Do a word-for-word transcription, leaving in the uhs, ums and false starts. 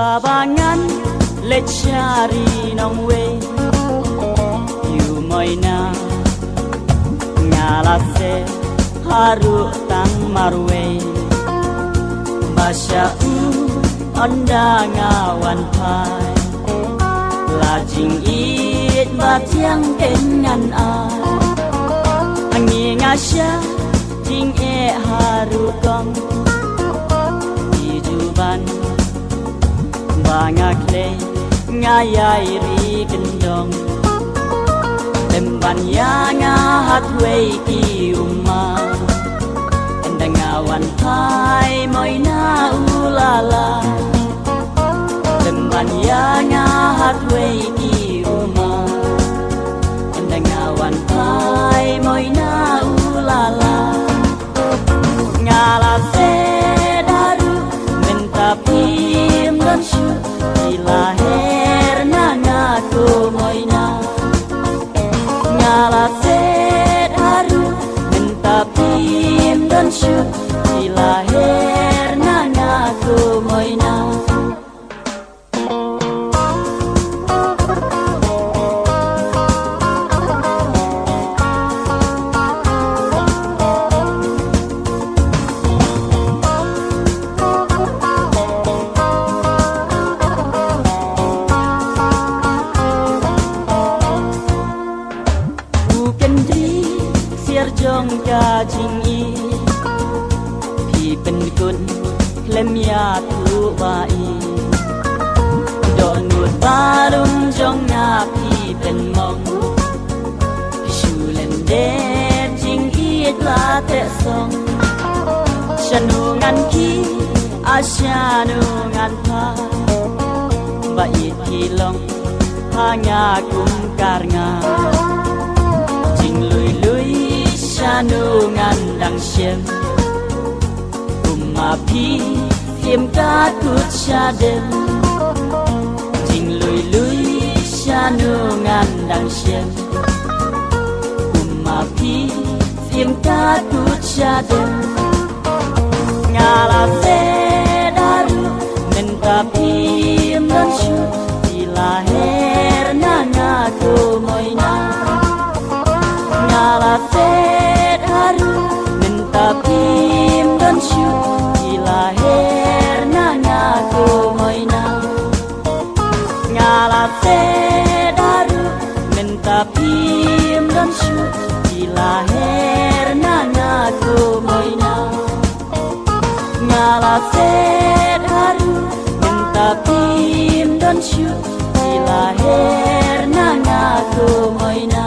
Ba ngan leit sha ri nongwei, ïa u Moina nga la seh haduh tang marwei. Ba sha u ynda nga wan phai, la jingïeit ba thiang keiñ ngan ai. Hangne nga shah jingeh haduh kong, i juban ba nga khlei nga ïai ri kyndong. Lem ban ïa nga haduh wei ki u ma, ynda nga wan phai Moina u la la. Lem ban ïa nga haduh wei ki u ma, ynda nga wan phai Moina u la la. Nga la seh haduh mynta phim don shuh, phi la her na nga ko Moina. Nga la seh haduh mynta phim don shuh, phi la her na nga ko Moina. U kyndit siar jong ka jingïeit, phi pynkut khlem ïathuh ba ïeit. Dohnud ba lum jong nga phi pynmong, phi shu lyndet jingïeit la teh song. Shano ngan khie, a shano ngan phai, ba ïeit phi long ha nga kum kar nga. Jinglui lui shano ngan dang shem, kum ma phi siem ka kut shadem. Jinglui lui shano ngan dang shem, kum ma phi siem ka kut shadem. Nga la seh haduh mynta phim don shuh, phi la her na nga ko Moina. Nga la seh haduh mynta phim don shuh, phi la her na nga ko Moina. Nga la seh haduh mynta phim don shuh, phi la her na nga ko Moina. Nga la seh haduh mynta phim don shuh, phi la her na nga ko Moina.